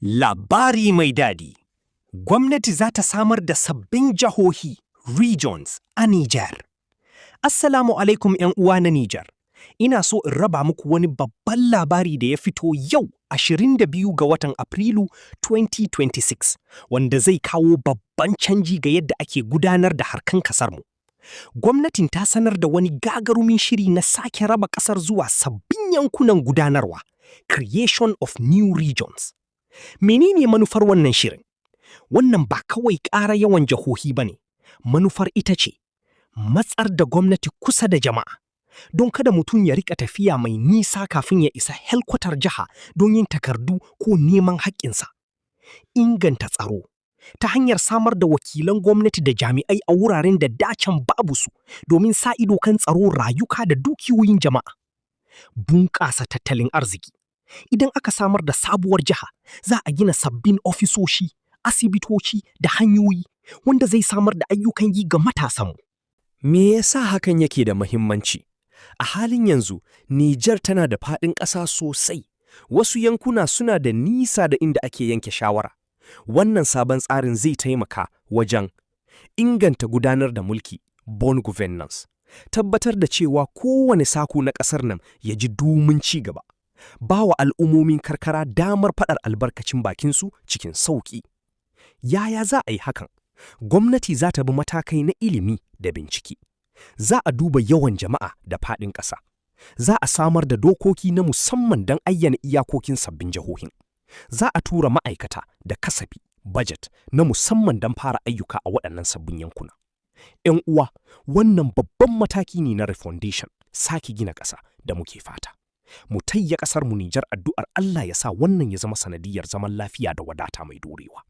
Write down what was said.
Labari mai dadi. Gwamnati za ta samar da sabbin jihohi, regions, a Nijar. Assalamu alaikum, 'yan uwa na Nijar. Ina so in raba muku wani babban labari da ya fito yau, 22 ga watan Afrilu 2026, wanda zai kawo babban canji ga yadda ake gudanar da harkan kasarmu. Gwamnatin ta sanar da wani gagarumin shiri na sake raba kasar zuwa sabbin yankunan gudanarwa, creation of new regions. Menene manufar wannan shirin? Wannan ba kawai ƙara yawan jihohi ba ne, manufar ita ce matsar da gwamnati kusa da jama'a, don kada mutum ya rika tafiya mai nisa kafin ya isa helkwatar jiha don yin takardu ko neman haƙƙinsa. Inganta tsaro ta hanyar samar da wakilan gwamnati da jami'ai a wuraren da dacen babu su domin sa ido kan tsaro, rayuka da dukiyoyin jama'a. Bunƙasa tattalin arziki. Idan aka samar da sabuwar jiha, za a gina sabbin ofisoshi, asibitoci da hanyoyi, wanda zai samar da ayyukan yi ga matasanmu. Me yasa hakan yake da muhimmanci? A halin yanzu, Nijar tana da faɗin ƙasa sosai. Wasu yankuna suna da nisa da inda ake yanke shawara. Wannan sabon tsarin zai taimaka wajen inganta gudanar da mulki, bonne gouvernance, tabbatar da cewa kowane sako na ƙasar nan ya ji dumin ci gaba. Ba wa al'ummomin karkara damar faɗar albarkacin bakinsu cikin sauƙi. Yaya za a yi hakan? Gwamnati za ta bi matakai na ilimi da bincike. Za a duba yawan jama'a da faɗin ƙasa. Za a samar da dokoki na musamman don ayyana iyakokin sabbin jihohin. Za a tura ma'aikata da kasafi, budget, na musamman don fara ayyuka a waɗannan sabbin yankuna. 'Yan uwa, wannan babban mataki ne na refondation, sake gina ƙasa da muke fata. Mu tayya ƙasar mu Nijar addu'ar Allah ya sa wannan ya zama sanadiyar zaman lafiya da wadata mai dorewa.